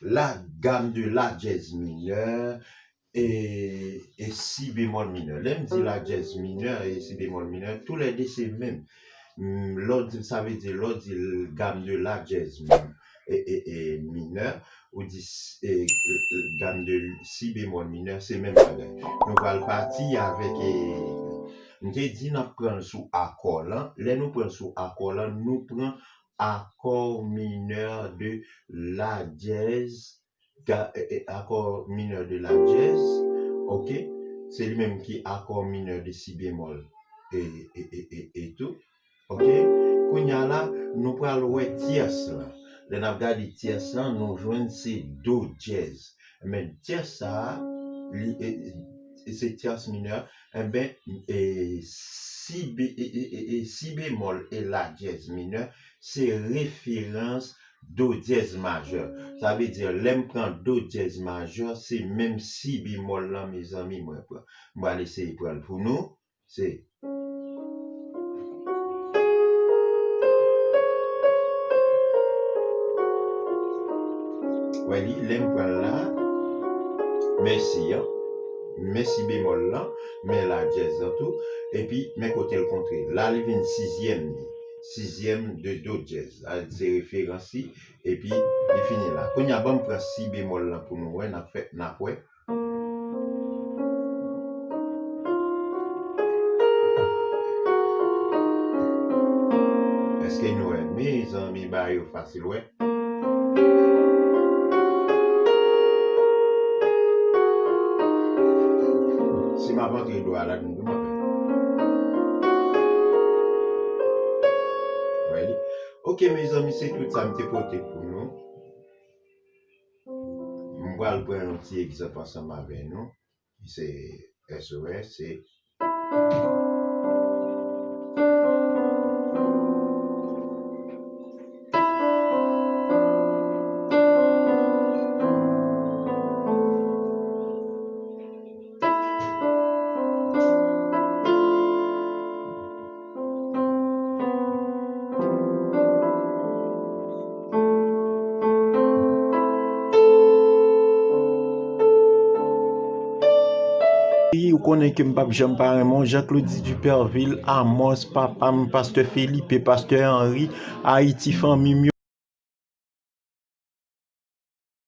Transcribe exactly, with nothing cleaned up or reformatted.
la gamme de la dièse mineure et, et si bémol mineur. Lè m di la dièse mineure et si bémol mineur, toulède se menm. Mm, lè w di, sa vle di, lè w di gamme de la dièse mineur, e, e, e, mineur, ou di s- e, e, e, gamme de si bémol mineur, se menm bagay. Nou pral pati avèk, e, m te di n ap pran l sou akò lan. Lè nou pran l sou akò lan, nou pran accord mineur de la dièse, ga- e, e, accord mineur de la dièse, ok? Se li menm ki accord mineur de si bémol e, e, e, e, e tou, ok? Kounye a la, nou pral wè tyès lan. Lè n ap gade tyès lan, nou jwenn se do dièse. Men tyès sa a, li, e, e, se tyès minè, enben, e, si, be- e, e, e, e, si bémol e la dièse minè, se referans do dièse majè. Sa vle di, lè m pran do dièse majè, se menm si bémol lan, mezanmi, mwen pran. M pral eseye pran l pou nou. Se. Wè li, lè m pran l la, men si an, men si bémol lan, men la dièse lan tou, epi men kote l kontre. La, li vin sizyèm li. Sizyèm de do dièse. Sa vle di se referans li, epi li fini la. Kounye a, ban m pran si bémol lan pou nou wè, n ap fè, n ap wè. Èske nou wè? Mezanmi, bagay yo fasil, wè. Si m ap antre do a ladan, m ap fè. Wè li. Ok, mezanmi, se tout sa m te pote pou nou. M pral pran yon ti egzanp ansanm avè nou. Se S O S, se Wi, ou konnen ke m p ap janm pa renmen w. Jean Claudy Dupervil, Amos, papa m, pastè Felipe, pastè Henry, Ayiti, fanmi m yo.